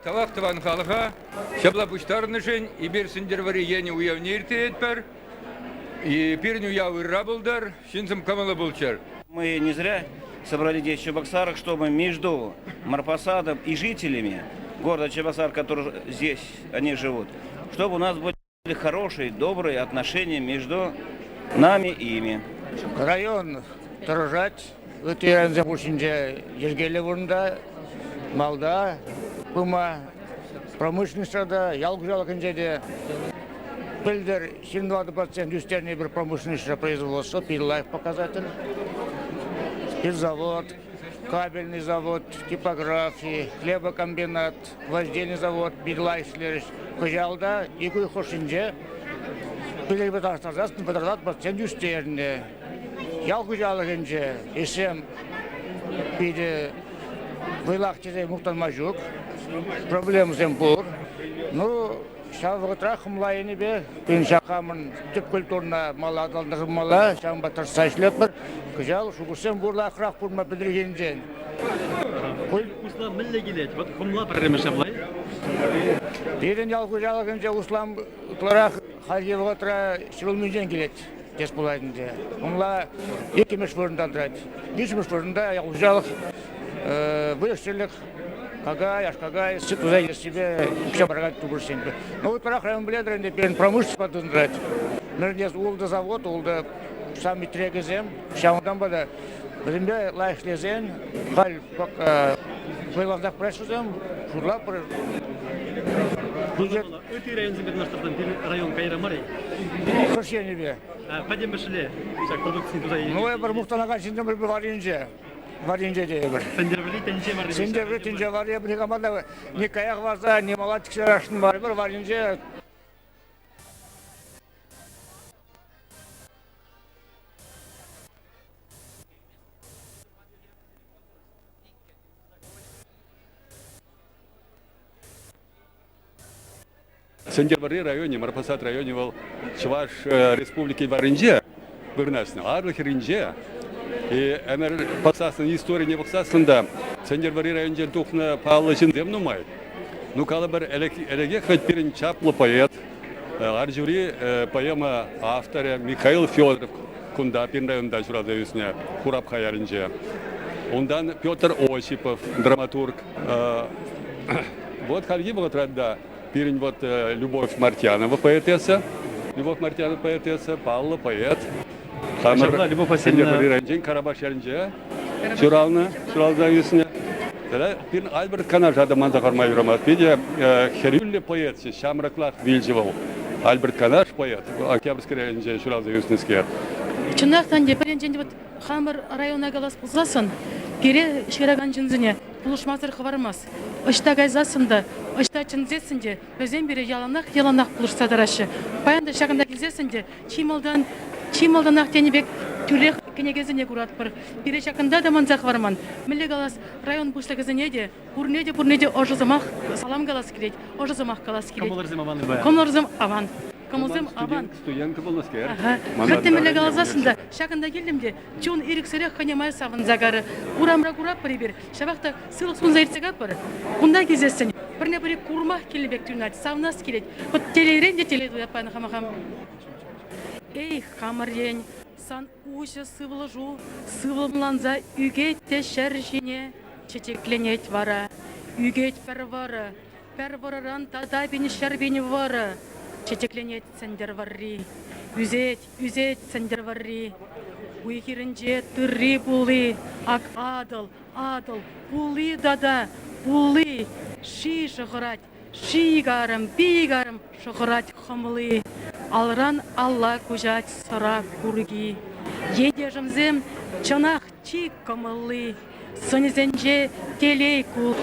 Тавах тӑван халӑха ҫапла пуҫтарӑннӑшӑн эпир Сӗнтӗрвӑрри енӗ уявне ирттеретпӗр. Пирӗн уяв ырра пултӑр, ҫынсем кӑмӑллӑ пулччӑр. Мы не зря собрали здесь Чебоксарах, чтобы между Марпосадом и жителями города Чебоксар, которые здесь они живут, чтобы у нас были хорошие, добрые отношения между нами и ими. Район тӑрӑшать, ытти районсем хушшинче йӗркеллӗ вырӑнта, малта пыма, промышленноҫра та, ял хуҫалӑхӗнче те. Пӗлтӗр 24% ӳстернӗ пӗр промышленноҫра производство, питӗ лайӑх показатель. Спиртзавод, кабельный завод, типографи, хлебокомбинат, гвоздельный завод питӗ лайӑх ӗҫлерӗҫ. Кӑҫал та ик уйӑх хушшинче пӗлӗрпе танлаштарсассӑн 34% ӳстернӗ. Ял хуҫалӑхӗнче ӗҫсем питӗ вӑйлах тесе мухтанма ҫук. Проблемӑсем пур. Ну, ҫав вӑхӑтрах хӑмла енӗпе пирӗн ҫак хамӑн тӗп культурӑна мала аталантармалла, ҫавӑнпа тӑрӑшса ӗҫлетпӗр. Кӑҫал шухӑшсем пур лайӑхрах пулма пӗлтерекенсен. Услам мӗнле килет? Вот хӑмла пӗрремӗш ҫапла-и? Пирӗн ял хуҫалӑхӗнче услам ытларах хальхи вӑхӑтра ҫӗрулминчен килет тес пулать ӗнтӗ. Хӑмла иккӗмӗш вырӑнта тӑрать. Виҫҫӗмӗш вырӑнта ял хуҫалӑх выльӑх-чӗрлӗх какай, аш-какай, сӗт туса илессипе укҫа паракан тупӑшсемпе. Ну, ытларах район пӗлетӗр ӗнтӗ, пирӗн промышленность тытӑнать. Мӗнле ултӑ завод, ултӑ саммит трекӗсем. Ҫавӑнтанпа та вӗсемпе лайӑх ӗҫлесен, халь вӑйлансах пыраҫҫӗ вӗсем, шутлатпӑр. Бюджет... Ытти районсемпе танлаштарсан пирӗн район кайра мар-и? Хӑш енӗпе? Пӗтӗмӗшле ҫак продукци туса илни. Ну, эпир мухтанакан ҫынсем пӗр варринче. Варринче тейӗпӗр. Сӗнтӗрвӑрри тӗнче варринче. Сӗнтӗрвӑрри тӗнче варри эпир никама та ни кая хӑварса, ни мала тӗксе ярасшӑн мар. Эпир варринче. Сӗнтӗрвӑрри районӗ, Марпосад районӗ вӑл Чӑваш Республикин варринче вырнаҫнӑ, Атӑл хӗрринче. И ӗмӗр пӑхсассӑн, историне пӑхсассӑн та Сӗнтӗрвӑрри районӗнчен тухнӑ паллӑ ҫынсем нумай. Ну, калӑпӑр, ӗлӗкех вӗт пирӗн чаплӑ поэт, Арҫури поэма авторӗ Михаил Федоров кунта, пирӗн районта ҫуралса ӳснӗ, Хурапха ялӗнче. Унтан Петр Осипов драматург. Вот хальхи вӑхӑтра та пирӗн вот Любовь Мартьянова поэтесса, Любовь Мартьянова поэтесса, паллӑ поэт. Хамӑр Любовь Васильевна районӗнчен Карапаш ялӗнче ҫуралнӑ, ҫуралса ӳснӗ. Тата пирӗн Альберт Канаша та манса хӑварма юрамасть. Питӗ хӗрӳллӗ поэтчӗ, ҫамрӑклах вилчӗ вӑл. Альберт Канаш поэт, Октябрьски районӗнче ҫуралса ӳснӗскер. Чӑнах та ӗнтӗ, пӗр енчен вот хамӑр района калас пулсассӑн, пире ҫыракан ҫынсене пулӑшмасӑр хӑвармасть. Ӑҫта кайсассӑн та, ӑҫта чӗнсессӗн те вӗсем пире яланах-яланах пулӑшса тӑраҫҫӗ. Паян та ҫакӑнта килсессӗн те чи малтан, чи малтанах тенӗ пек тӳрех кӗнекесене куратпӑр. Пире ҫакӑнта та манса хӑварман. Мӗнле калас, район пуҫлӑхӗсене те пурне те пурне те ӑшӑ сӑмах салам калас килет, ӑшӑ сӑмах калас килет. Кӑмӑлӑрсем аван паян. Кӑмӑлӑрсем аван. Кӑмӑлсем аван. Студентка пулнӑскер. Хӑть мӗнле каласассӑн та ҫакӑнта килтӗм те чун ирӗксӗрех хӑйне май савӑнса карӗ. Урамра куратпӑр эпир, ҫавах та сывлӑх сунса иртсе кайӑпӑр. Кунта килсессӗн пӗрне-пӗри курмах килнӗ пек туйӑнать, савӑнас килет. Вӑт телейрен те телей туятпа хамахам. Эй, хамӑр ен, сан уҫӑ сывлӑшу сывлӑмланса ӳкет те ҫӗр ҫине чечекленет вара. Ӳкет пӗр вӑрӑ, пӗр вӑрӑран тата пин 100 000 вӑрӑ чечекленет Сӗнтӗрвӑрри. Ӳсет, ӳсет Сӗнтӗрвӑрри. Уй-хирӗнче тырри-пулли, ак Атӑл, Атӑл, пулли тата пулли. Ши шӑхӑрать, ши карӑм, пи карӑм шӑхӑрать хӑмли. Алран алла куҫать сӑра курки. Ентешӗмсем, чӑнах чи кӑмӑлли. Сӑнӗсенче телей кул.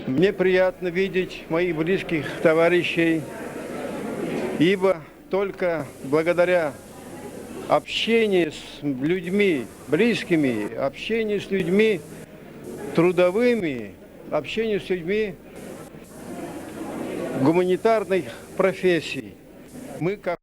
Мне приятно видеть моих близких товарищей. Ибо только благодаря общению с людьми близкими, общению с людьми трудовыми, общению с людьми гуманитарных профессий, мы как